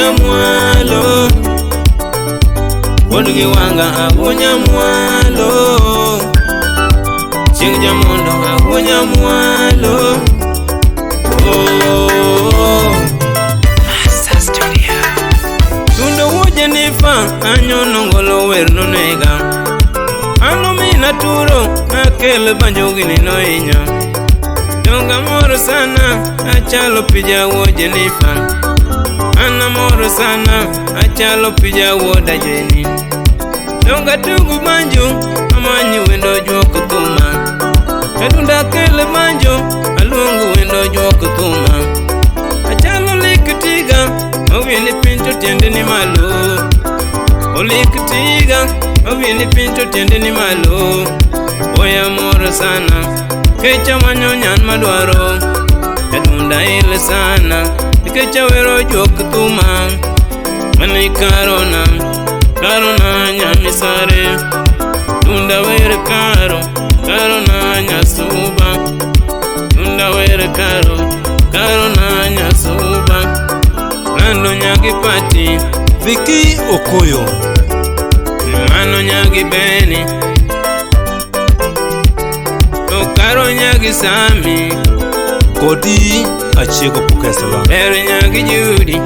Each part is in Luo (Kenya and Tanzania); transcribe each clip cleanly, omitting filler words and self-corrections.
agunya mwalo. Wuod gi wanga agunya mwalo. Chieng' jamondo agunya mwalo. Oh. Masa Studio. Tundo wuo Jenifa anyono ngolo wer nonega. Ano mina turo akel banjo gini nohinya. Donga moro sana achalo pija wuo Jenifa. Ana moro sana achalo pija wuoda Jeni. Donga tugu banjo amanyi wendo juok thuma. Adunda kel banjo aluongo wendo juok thuma. Achalo lik tiga owini piny to tiende ni malo. Olik tiga owini piny to tiende ni malo. Oya moro sana kech amanyo nyan madwaro. Adunda il sana nikech awero juok thuma. Mani karona karona nyamisare. Dunda wer karo karona nyasuba. Dunda wer karo karona nyasuba. Lando nyagi pati Vicky Okoyo. Mano nyagi beni. To karo nyagi sami. Kodi achiego pokesla. Ber nyagi Judy.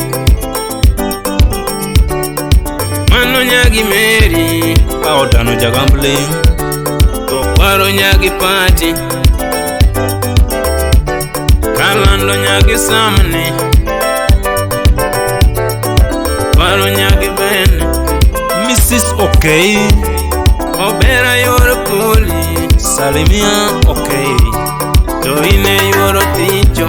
Mano nyagi Mary. Aodano jagambling. To kwaro nyagi pati. Kalando nyagi samni. Kwaro nyagi beni. Mrs. Okay. Obera yoro poli. Salimia Okay. To ine yoro ticho.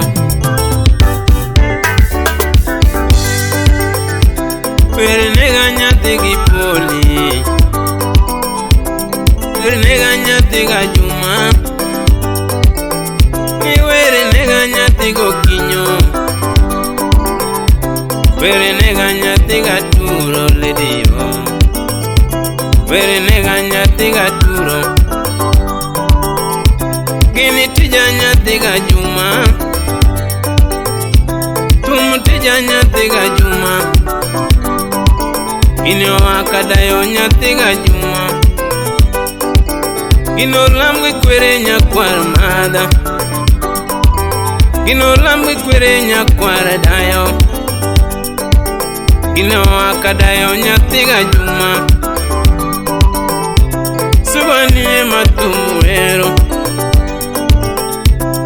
Wernega nyathi gi poli. Wernega nyathi ga Juma. Ni wernega nyathi gokinyo. Wernega nyathi ga turo ledio. Wernega nyathi ga turo. Gini tija nyathi ga Juma. Tum tija nyathi ga Juma. Gini oakadayo nyathi ga Juma. Gino lam gi kwere nyakwar madha. Gino lam gi kwere nyakwar dayo. Gino oakadayo nyathi ga Juma. Subani ema thum wero.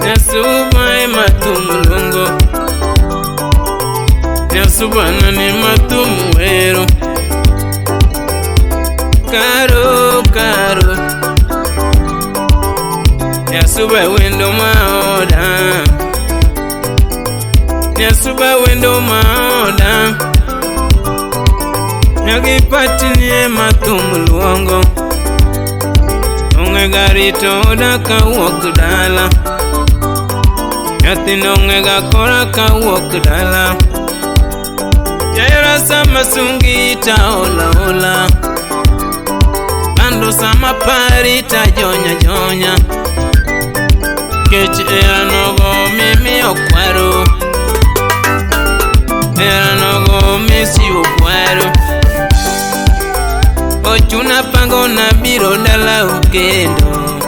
Nyasuba ema thum luongo. Nyasuba nane ema thum wero. Karo karo. Nyasuba wendo maoda. Nyasuba wendo maoda. Nyagi pati ni ema thum luongo. Onge garito oda kawuok dala. Nyathino onge ga kora kawuok dala. Jahera sama sungi ta ola ola. Lando sama pari ta jonya jonya. Kech era nogo mimi okwaro. Era nogo misi okwaro. Ochuna pango na biro dala ukendo.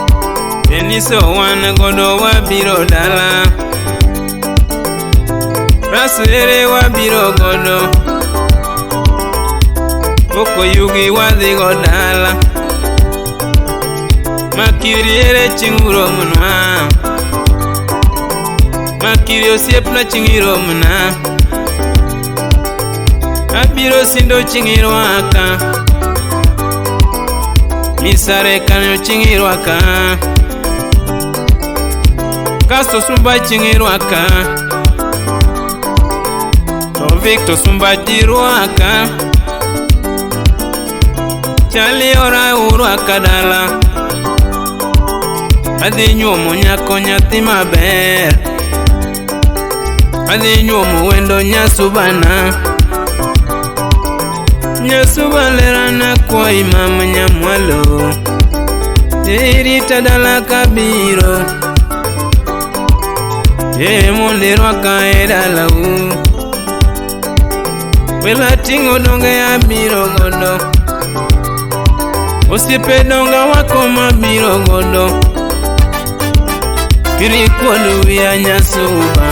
Eniso wan godo wabiro dala. Rasere wabiro godo. Boko yugi wadhi go dala. Makiri ere chinguro munwa. Makiri osiepna chingiro muna. Abiro sindo chingiro aka. Misare kanyo chingiro aka. Kasto sumba chingiro aka. To Victor sumba jiro aka. Chali ora uru aka dala. Adhi nyuomo nyako nyathi maber. Adhi nyuomo wendo nyasubana. Nyasuba lerana kwa imam nyamwalo. Irita dala kabiro. E mondirwaka e dalau. Wela ting'o donge abiro godo. Osiepe donga wako mabiro godo. Kiri kuodo wiya nyasuba.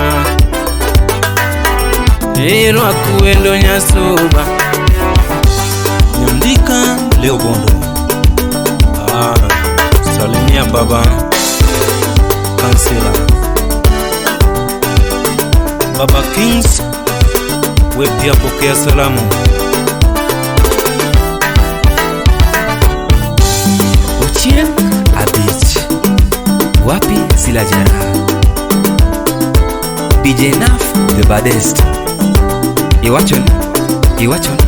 Irwako wendo nyasuba. Nyandika Leo Bondo. Ah, salimia baba Kansela. Baba Kings, we pia pokea salamu. Ochieng Abich, wapi Silajara, DJ Naf the baddest, Iwachon, Iwachon,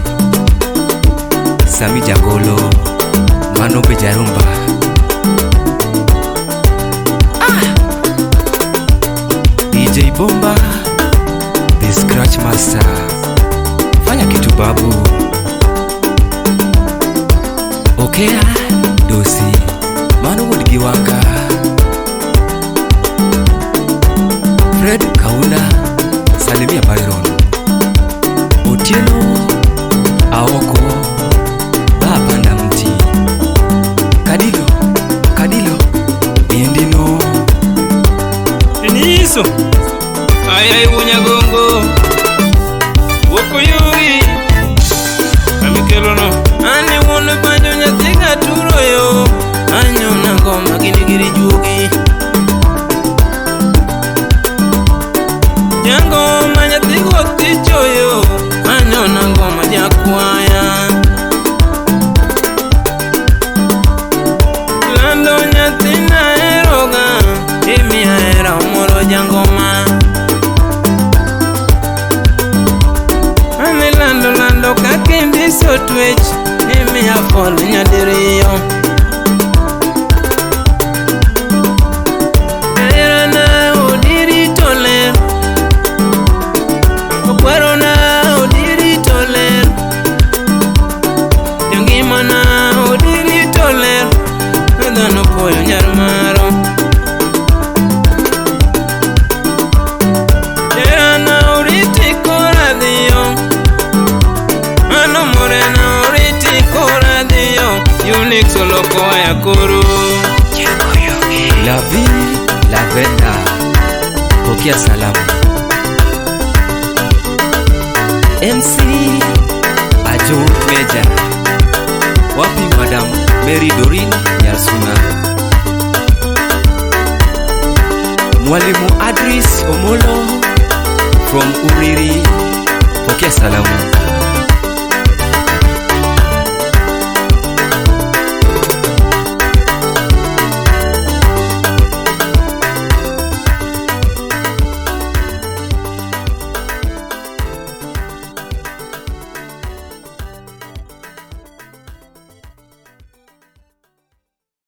Sami Jagolo, Mano Bejarumba. DJ Bomba, the Scratch Master, fanya kitu babu. Okea Dosi, Mano wuod gi wanga. Fred Kaunda, salimia Byron. Otieno Aoko, baba na mti. Kadilo, Kadilo, Endino. Eniso. Ayai wunyagongo. Wokuyugi. Amikelono. Ane wuon banjo nyathi gaturo yo. Anyona ngoma gini giri juogi. Jangoma nyathi guok tichoyo. Anyona ngoma jakwaya. Lando nyathi naheroga. Imiya hera omoro jangoma. Ane lando lando kakimbiso twech. Imiya fol nyadiriyo. Herana odiri to ler. Okwarona odiri to ler. Jangimana odiri to ler. Dhano puoyo nyar maro. Herana oriti koradhiyo. Mano morena oriti koradhiyo. Unix oloko aya koro. La vie, Lavenda, pokea salamu. MC Ajo Meja, wapi Madam Mary Dorin Nyasuna, Mwalimu Adris Omolo from Uriri, pokea salamu.